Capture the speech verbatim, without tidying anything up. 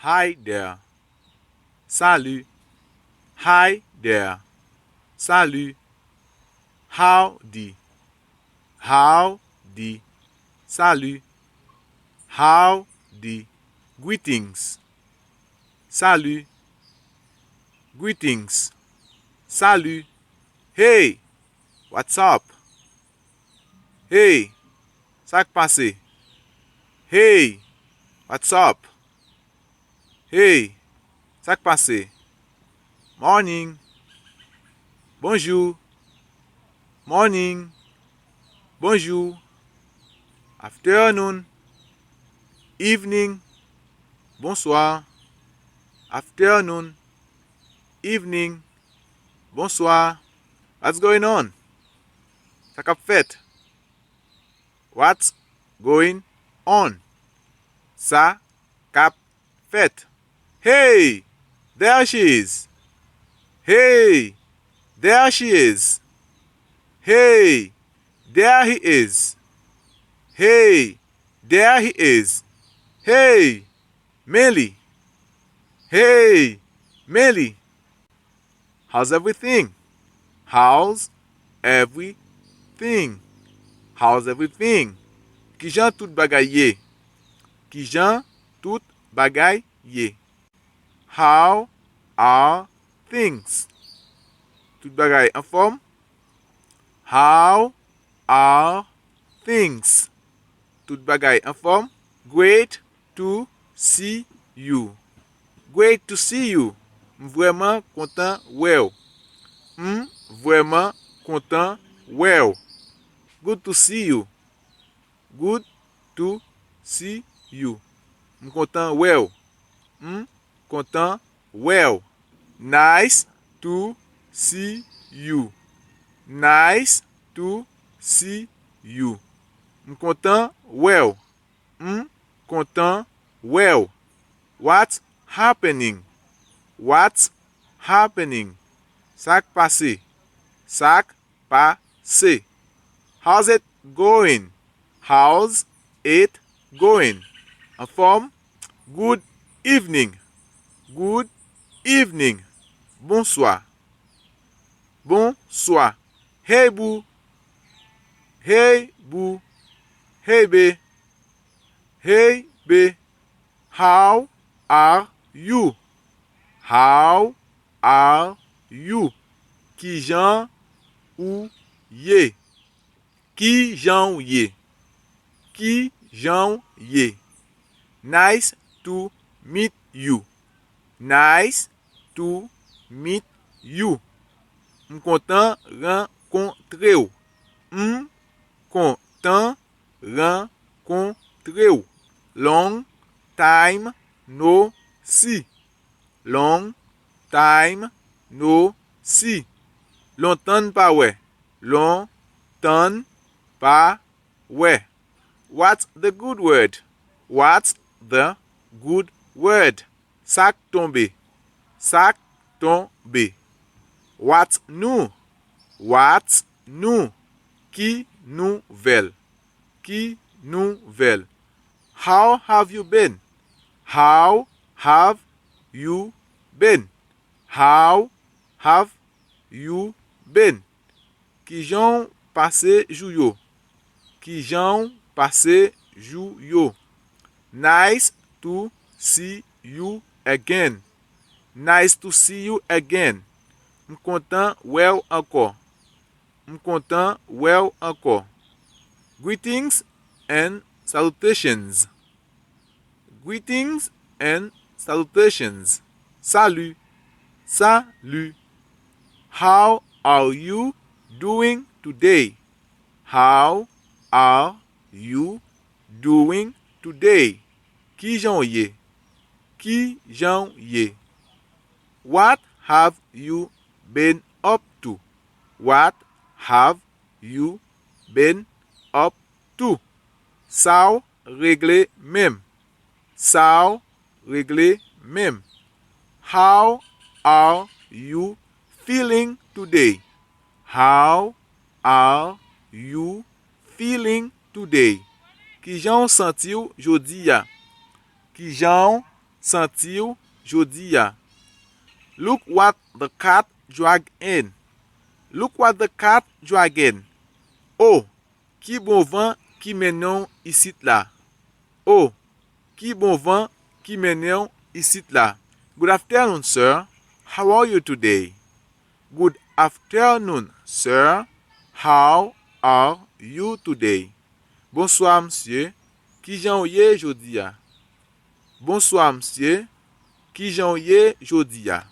Hi there. Salut. Hi there. Salut. Howdy. Howdy. Salut. Howdy. Greetings. Salut. Greetings. Salut. Hey, what's up? Hey, sa k pase? Hey, what's up? Hey, sa k pase? Morning. Bonjou. Morning. Bonjou. Afternoon. Evening. Bonswa. Afternoon. Evening. Bonswa. What's going on? Sa k ap fèt? What's going on? Sa k ap fèt? Hey, there she is. Hey, there she is. Hey, there he is. Hey, there he is. Hey, men li. Hey, men li. How's everything? How's everything? How's everything? Kijan tout bagay ye? Kijan tout bagay ye? How are things? Tout bagay anfòm? How are things? Tout bagay anfòm? Great to see you. Great to see you. M vrèman kontan wè w. M vrèman kontan wè w. Good to see you. Good to see you. M kontan wè w. M kontan wè w. Nice to see you. Nice to see you. M kontan wè w. M kontan wè w. What's happening? What's happening? Sa k pase? Sa k pase? How's it going? How's it going? Anfòm? Good evening. Good evening. Bonswa. Bonswa. Hey boo. Hey boo. Hey bae. Hey bae. How are you? How are you? Kijan ou ye? Kijan w ye? Kijan w ye? Nice to meet you. Nice to meet you. M kontan rankontre w. M kontan rankontre w. Long time no see. Long time no see. Lontan n pa wè. Lontan n pa wè. What's the good word? What's the good word? Sa k tonbe? Sa k tonbe? What's new? What's new? Ki nouvèl? Ki nouvèl? How have you been? How have you been? How have you been? Kijan w pase jou yo? Kijan w pase jou yo? Nice to see you again. Nice to see you again. M kontan wè w ankò. M kontan wè w ankò. Greetings and salutations. Greetings and salutations. Salut. Salut. How are you doing today? How are you doing today? Kijan w ye? Kijan w ye? What have you been up to? What have you been up to? Sa w regle menm? Sa w regle menm? How are you feeling today? How are you feeling today? Kijan w santi w jodi a? Kijan w santi w jodi a? Look what the cat drag in. Look what the cat drag in. O, ki bon van ki mennen w isit la? O, ki bon van ki mennen w isit la? Good afternoon, sir. How are you today? Good afternoon, sir. How are you today? Bonswa, msye. Kijan w ye jodi a? Bonswa, msye. Kijan w ye jodi a?